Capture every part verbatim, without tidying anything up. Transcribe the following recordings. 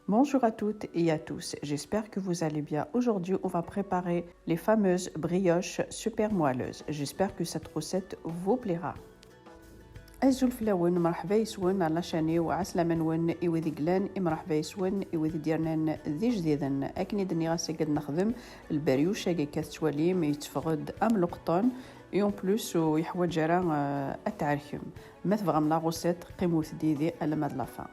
Bonjour à toutes et à tous, j'espère que vous allez bien. Aujourd'hui, on va préparer les fameuses brioches super moelleuses. J'espère que cette recette vous plaira. Azul fell-awen, mreḥba yes-wen ar la chaîne-iw, ɛeslama-nwen i wid i yellan, i mreḥba yes-wen i wid i d-yernan d ijdiden. Akken i d-nniɣ, ass-agi ad nexdem lberyuc-agi akka tettwalim, yetteffeɣ-d am leqṭen, et en plus ur yeḥwaǧ ara, euh, ad tɛerkem. Ma tebɣam la recette, qqimet yid-i alamma d la fin.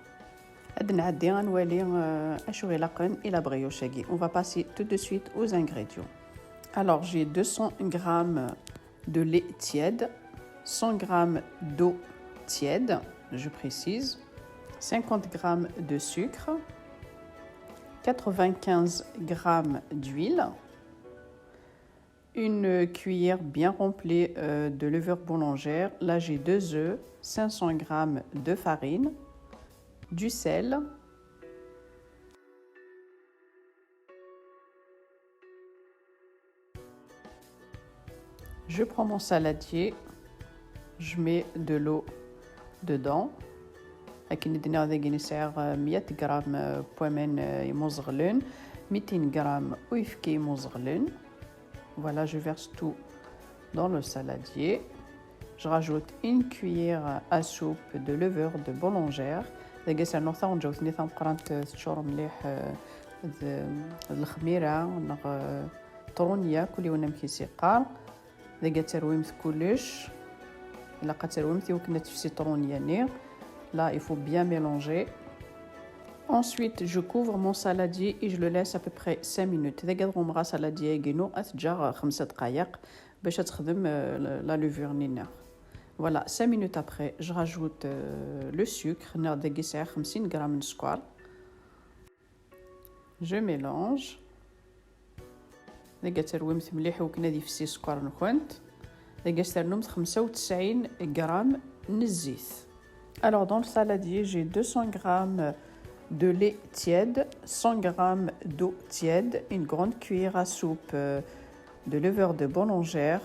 Ad nɛeddi ad nwali, euh, acu ilaqen i la brioche-agi. On va passer tout de suite aux ingrédients. Alors, j'ai deux cents grammes de lait tiède, cent grammes d'eau tiède, je précise, cinquante grammes de sucre, quatre-vingt-quinze grammes d'huile, une cuillère bien remplie, euh, de levure boulangère. Là, j'ai deux œufs, cinq cents grammes de farine, du sel. Je prends mon saladier, je mets de l'eau dedans. Akken i d-nniɣ dagi, sɛiɣ, euh, meyya gram, euh, n waman, euh, imuẓeɣlen, mitin gram n uyefki imuẓeɣlen. Voilà, je verse tout dans le saladier. Je rajoute une cuillère à soupe de levure de boulangère. Dagi ad s-rnuɣ taɣenǧawt-nni tameqqrant, euh, teččur mliḥ, euh, d, d lexmira neɣ, euh, trunya, kul yiwen amek i s-yeqqar. Dagi ad terwimt kullec. Ilaq ad terwimt i wakken ad tefsi trunya-nni. Là, il faut bien mélanger. Ensuite, je couvre mon saladier et je le laisse à peu près cinq minutes. Dagi ad ɣummeɣ asaladier-agi-inu, ad t-ǧǧeɣ xemsa dqayeq bac ad texdem, euh, la, la levure-nni-nneɣ. Voilà, cinq minutes après, je rajoute, euh, le sucre. Nniɣ-d dagi sɛiɣ xemsin gram n sskeṛ. Je mélange. Dagi ad terwimt mliḥ i wakken ad yefsi sskeṛ-nkent. Dagi ad s-ternumt xemsa u tesɛin gram n zzit. Alors, dans le saladier, j'ai deux cents grammes de lait tiède, cent grammes d'eau tiède, une grande cuillère à soupe, euh, de levure de boulangère,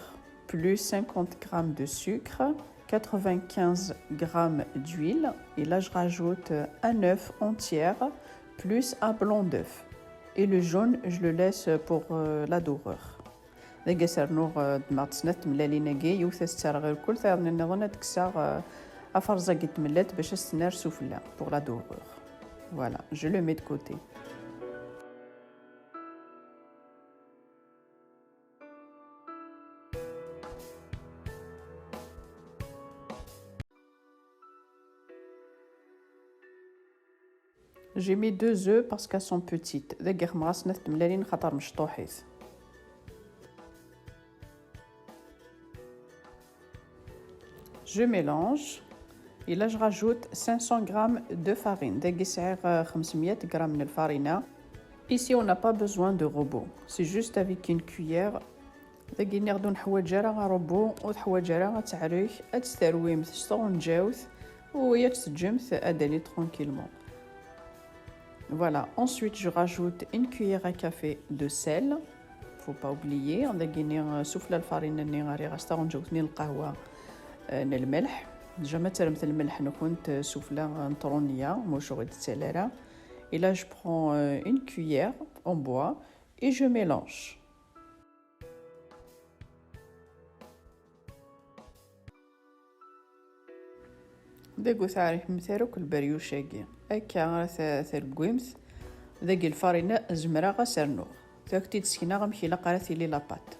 plus cinquante grammes de sucre, quatre-vingt-quinze grammes d'huile. Et là, je rajoute un œuf entier, plus un blanc d'œuf. Et le jaune, je le laisse pour, euh, la dorure. Dagi ad s-rnuɣ, euh, d-, ma d snat tmellalin-agi, yiwet ad s-ttarreɣ irkul, tayeḍ-nniḍen ad d-kkseɣ, euh, aferẓag n tmellalt bac ad s-tenner sufella, pour la dorure. Voilà, je le mets de côté. J'ai mis deux œufs parce qu'elles sont petites. Dagi xemɣ-as snat tmellalin xaṭer mecṭuḥit. Je mélange. Et là, je rajoute cinq cents grammes de farine. Dagi sɛiɣ, euh, xemsmeyya gram n lfarina. Ici, on n'a pas besoin de robot. C'est juste avec une cuillère. Dagi nniɣ-d ur neḥwaǧ ara aṛubbu, ur teḥwaǧ ara ad teɛrek, ad tt-terwimt s tɣenǧawt u ad tt-teǧǧemt ad d-tali tranquillement. Voilà, ensuite je rajoute une cuillère à café de sel. Faut pas oublier, dagi-nni, euh, sufella lfarina-nni rriɣ-as taɣenǧawt-nni n lqahwa, euh, n lmelḥ. Déjà ma terremt lmelḥ-nkent, euh, sufella, euh, n trunya, muc ur ɣ-d-tettali ara. Et là, je prends, euh, une cuillère en bois et je mélange. Dagi ur teɛrikemt ara akk lberyuc-agi. Akka ara t-, tergwimt. Dagi lfarina zemreɣ ad s-rnuɣ. Tura ad k-id-sekneɣ amek ilaq ara tili la pâte.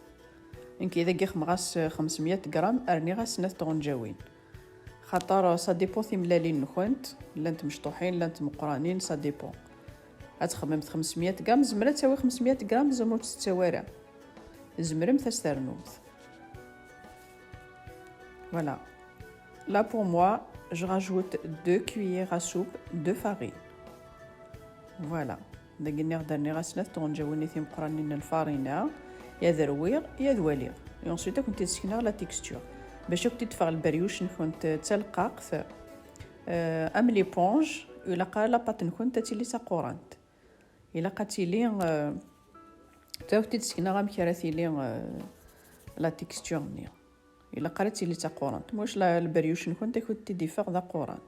Nekki dagi xemɣ-as xemsmeyya gram, rniɣ-as snat tɣenǧawin. Xaṭer ça dépend timellalin-nkent, llant mecṭuḥin, llant meqqranin, ça dépend. Ad txemmemt xemsmeyya gram, zemremt ad tawi xemsmeyya gram, zemremt ur tt-tawi ara. Tzemremt ad s-ternumt. Voilà. Là, pour moi, je rajoute deux cuillères à soupe de farine. Voilà. Dagi nniɣ-d rniɣ-as snat tɣenǧawin timeqqranin n lfarina. Ya d rwiɣ, ya d waliɣ. Et ensuite, ad kent-id-sekneɣ la texture. Bac ad kent-id-teffeɣ lberyuc-nkent d taleqqaqt, euh, am l'éponge, ilaq ara la pâte-nkent ad tili d taqurant. Ilaq ad tili, euh, tura ad kent-id-sekneɣ amek ara tili, euh, la texture-nni. Ilaq ara tili d taqurant. Muc la, lberyuc-nkent ad kent-id-iffeɣ d aquran.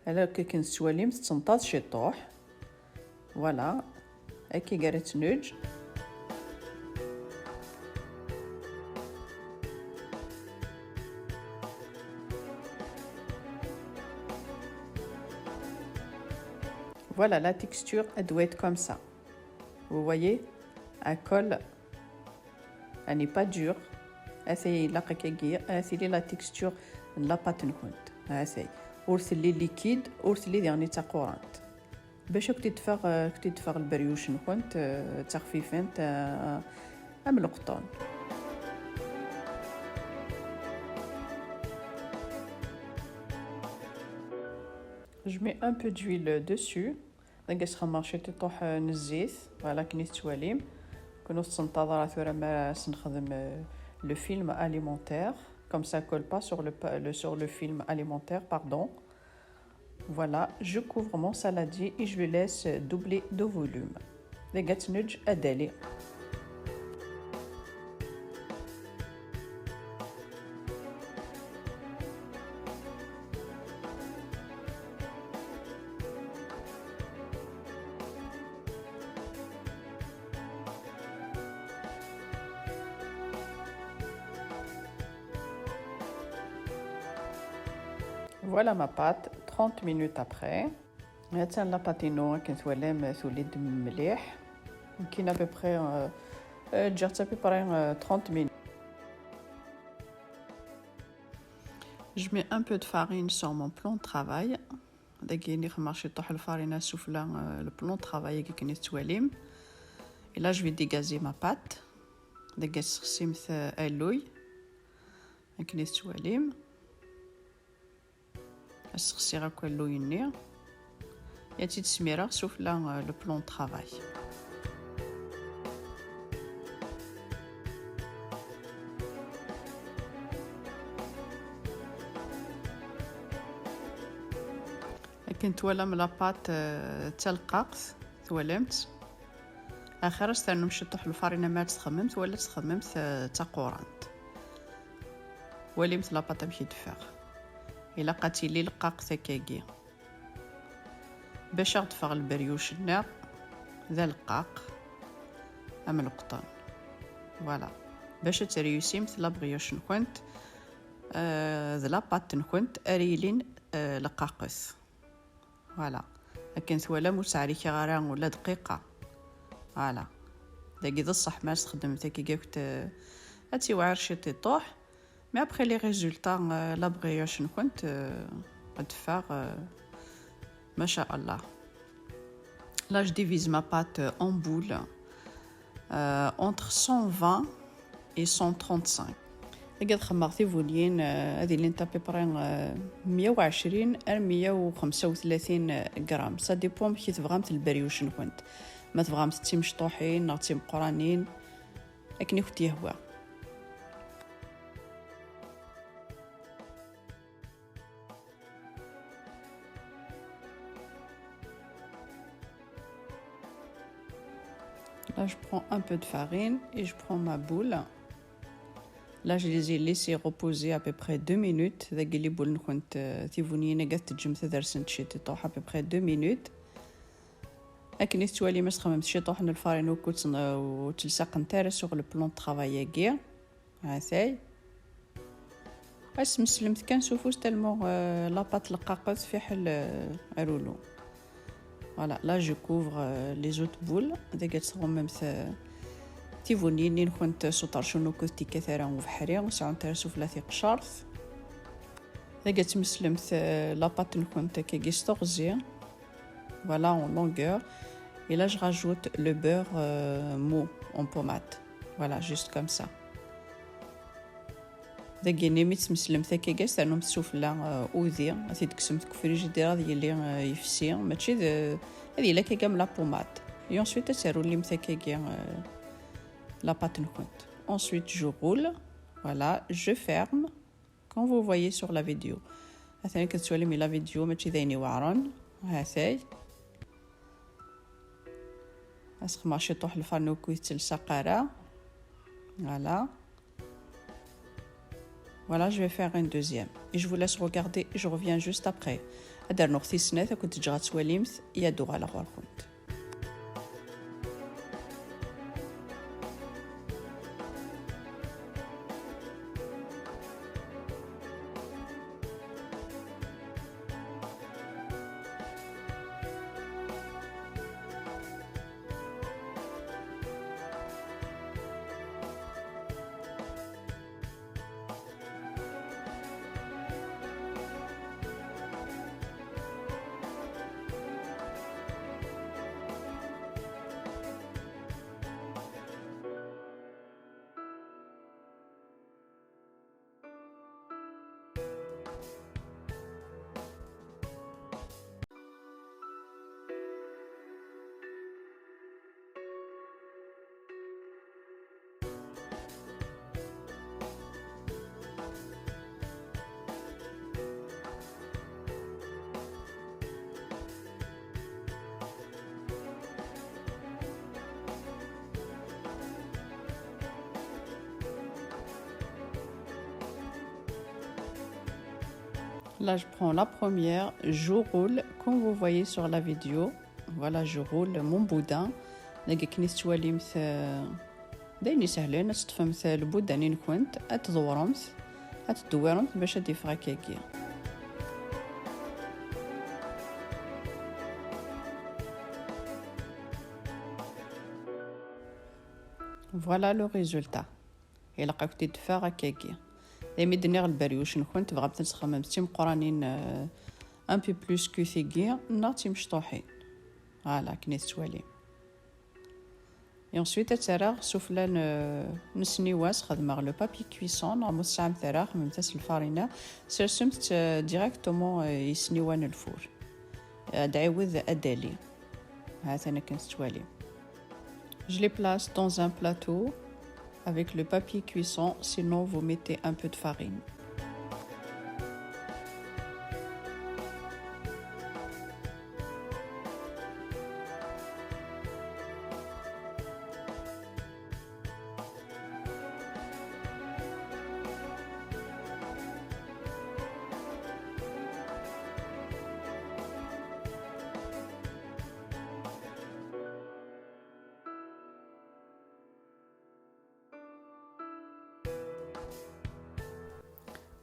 Ala akken tettwalim, tettenṭaḍ ciṭuḥ. Voilà, akka i ara tnuǧ. Voilà, la texture, elle doit être comme ça. Vous voyez, elle colle, elle n'est pas dure. Ata ilaq akkagi, ad tili la texture n la pâte-nkent. Ata, ur telli liquide, ur telli diɣen d taqurant. Bac ad k-id-teffeɣ, ad k-id-teffeɣ lberyuc-nkent, eh, d taxfifant, eh, am leqṭun. Je mets un peu d'huile dessus. Dagi ad sxedmeɣ ciṭuḥ n zzit, voilà, akken i tettwalim. Akken ur tettsenṭaḍ ara tura mi ara s-nexdem, euh, le film alimentaire. Comme ça colle pas sur le pa-, le, sur le film alimentaire, pardon. Voilà, je couvre mon saladier et je le laisse doubler de volume. Dagi ad tnuǧ ad d-tali. Voilà ma pâte, trente minutes après. Attan la pâte-inu akken twalam tuli-d mliḥ. Nekkin à peu près, euh, euh, ǧǧiɣ-tt à peu près, euh, trente minutes. Je mets un peu de farine sur mon plan de travail. Dagi i xedmeɣ ciṭuḥ lfarina sufella, euh, le plan de travail akken i tettwalim. Et là, je vais dégazer ma pâte. Dagi ad tessexsimt, euh, alluy akken i tettwalim. Ad ssexsiɣ akk alluy-nni. Ad tt-id-smireɣ sufella, euh, le plan de travail. Akken twalam la pâte, euh, d taleqqaqt, twalam-tt. Axir ad s-ternum ciṭuḥ lfarina mi ara tt-txedmemt, wala ad tt-txedmemt, eh, d taqurant. Walimt la pâte amek i d-teffeɣ. Ilaq ad tili leqqaqt akkagi. Bac ad ɣ-d-teffeɣ lberyuc-nni d aleqqaq am leqṭun. Voilà. Bac ad treyusimt la brioche-nkent, eh, d la pâte-nkent ara yilin, eh, leqqaqet. Voilà. Akken twalam ur ttɛerrikeɣ ara ula dqiqa. Voilà. Dagi d ṣṣeḥ ma txedmemt akka, euh, ad tiwɛir ciṭuḥ. Mais après les résultats, euh, la brioche-nkent, euh, ad teffeɣ, euh, ma sha Allah. Là, je divise ma pâte, euh, en boules, euh, entre cent vingt et cent trente-cinq. Dagi ad xedmeɣ tibulyin, euh, ad ilint à peu près, euh, meyya u ɛecrin ar meyya u xemsa u tlatin gram. Ça dépend amek i tebɣamt lberyuc-nkent. Ma tebɣamt d timecṭuḥin neɣ d timeqqranin, akken i kent-yehwa. Là, je prends un peu de farine et je prends ma boule. Là, je les ai laissés reposer à peu près deux minutes. Dagi les boules-nkent, euh, tibulyin-agi ad teǧǧemt ad rsent ciṭuḥ à peu près deux minutes. Akken i tettwalim, ad txedmemt ciṭuḥ n lfarine ukud ur tt-, ur tt-lsaqent ara sur le plan de travail-agi. Atay. Ad tesmeslemt kan s ufus tellement, euh, la pâte leqqaqet fiḥel, euh, arulu. Voilà, là je couvre, euh, les autres boules. Dagi ad tɣummemt, euh, tibulyin-nkent s uṭercun ukud tikat ara ubeḥri, ur sɛunt ara sufella tiqecert. Dagi ad tmeslemt, euh, la pâte-nkent akkagi s teɣzi. Voilà, en longueur. Et là, je rajoute le beurre, euh, mou en pommade. Voilà, juste comme ça. Dagi-nni mi tesmeslemt akkagi, ad s-ternumt sufella, euh, udi, ad t-id-tekksemt deg ufrijidir ad yili, euh, yefsi, mačči d, ad yili akkagi am la pommade. Et ensuite, ad terrulimt akkagi, euh, la pâte-nkent. Ensuite, je roule. Voilà, je ferme. Comme vous voyez sur la vidéo. Atan akken tettwalim la vidéo, mačči d ayen iweɛren. Hatay. Ad sxedmeɣ ciṭuḥ lfarni ukud ur yettlsaq ara. Voilà. Voilà, je vais faire une deuxième. Et je vous laisse regarder, je reviens juste après. Ad rnuɣ tis snat, ad kent-ǧǧeɣ ad twalimt, i ad uɣaleɣ ɣur-kent. Là, je prends la première, je roule, comme vous voyez sur la vidéo. Voilà, je roule mon boudin. Dagi akken i tettwalimt, euh, d ayen isehlen, ad teṭṭfemt lbudan-nkent, ad tdewremt, ad tedewwiremt bac ad d-yeffeɣ akkagi. Voilà le résultat. Ilaq ad k-t-id-fkeɣ akkagi. Imi d-nniɣ lberyuc-nkent, tebɣamt ad txemmemt d timeqqranin, euh, un peu plus que tigi, neɣ d timecṭuḥin. Voilà, akken i tettwalim. Et ensuite, ad tt-rreɣ sufella n, n sniwa, sxedmeɣ le papier cuisson, neɣ ma ur tesɛamt ara, xemmemt-as lfarina, sersemt-tt, euh, directement, euh, i sniwa n lfur. Ad ɛiwed ad d-ali. Ha-t-an akken tettwalim. Je les place dans un plateau avec le papier cuisson, sinon vous mettez un peu de farine.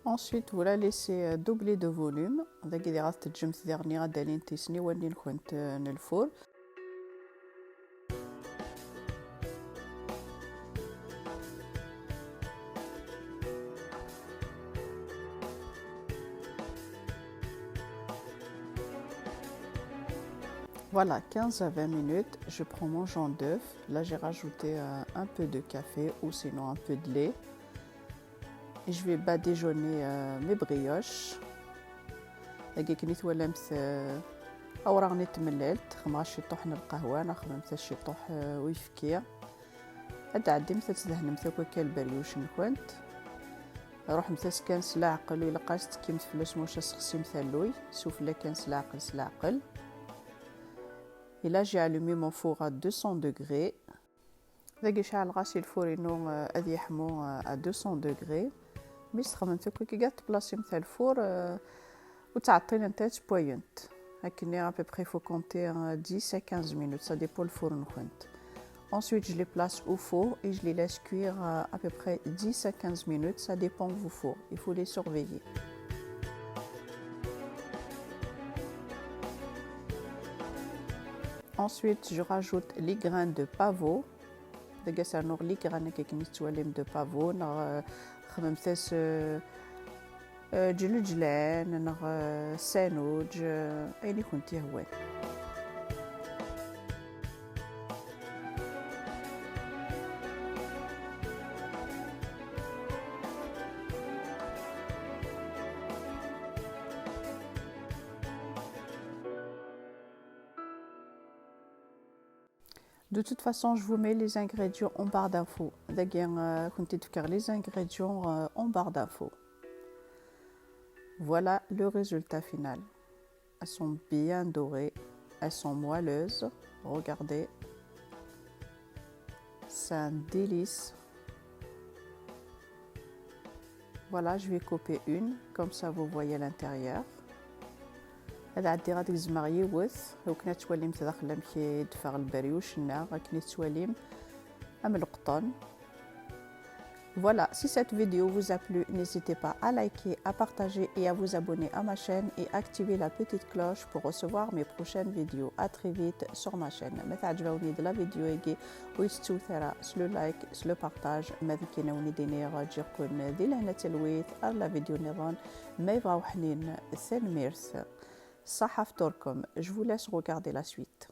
Ensuite, vous la laissez, euh, doubler de volume. Dagi diɣ ad teǧǧemt diɣen ad d-alint tesniwin-nkent, euh, n lfur. Voilà, quinze à vingt minutes, je prends mon jaune d'œuf. Là, j'ai rajouté, euh, un peu de café ou sinon un peu de lait. Et je vais badigeonner, euh, mes brioches. Dagi akken i twalamt, euh, awraɣ-nni n tmellalt, xedmeɣ ciṭuḥ n lqahwa, neɣ xedmemt ciṭuḥ, euh, n uyefki. Ad tɛeddimt ad tdehnemt akk akka lberyuc-nkent. Ruḥemt-as kan s leɛqel, ur ilaq ara tettekkimt fell-as, ma ulac ad tessexsimt alluy. Sufella kan s leɛqel, s leɛqel. Et là, j'ai allumé mon four à deux cents degrés. Dagi ceɛleɣ-as i lfur-inu, euh, ad yeḥmu, euh, à deux cents degrés. Mi s-txedmemt akk akka, ad tplaṣimt lfur, euh, ur ttɛeṭṭilent ara, ttewwayent. Akken à peu près, faut compter, euh, dix à quinze minutes, ça dépend lfur-nkent. Ensuite, je les place au four et je les laisse cuire, euh, à peu près dix à quinze minutes, ça dépend vos fours. Il faut les surveiller. Ensuite, je rajoute les grains de pavot. Dagi ad as-rnuɣ les grains-agi akken i tettwalim de pavot, neɣ, euh, xedmemt-as, euh, euh, ǧleǧlan, neɣ, euh, sanuǧ, euh, ayen i kent-yehwan. De toute façon, je vous mets les ingrédients en barre d'infos. Dagi, euh, ad kent-id-fkeɣ les ingrédients, euh, en barre d'infos. Voilà le résultat final. Elles sont bien dorées, elles sont moelleuses. Regardez, c'est un délice. Voilà, je vais couper une, comme ça vous voyez l'intérieur. Ad ɛeddiɣ ad gezmeɣ yiwet, iwakken ad twalimt daxel amek i d-teffeɣ lberyuc-nneɣ, akken i tettwalim, am leqṭen. Voilà, si cette vidéo vous a plu, n'hésitez pas à liker, à partager et à vous abonner à ma chaîne et activer la petite cloche pour recevoir mes prochaines vidéos. À très vite sur ma chaîne. Ma teɛǧeb-awen-id la vidéo-agi, ur tettut ara s le like, s le partage, ma d nekkin ad wen-id-iniɣ ǧǧiɣ-ken di lehna d talwit ar la vidéo nniḍen, ma yebɣa uḥnin. Tanemmirt. Ṣaḥa fṭurkum. Je vous laisse regarder la suite.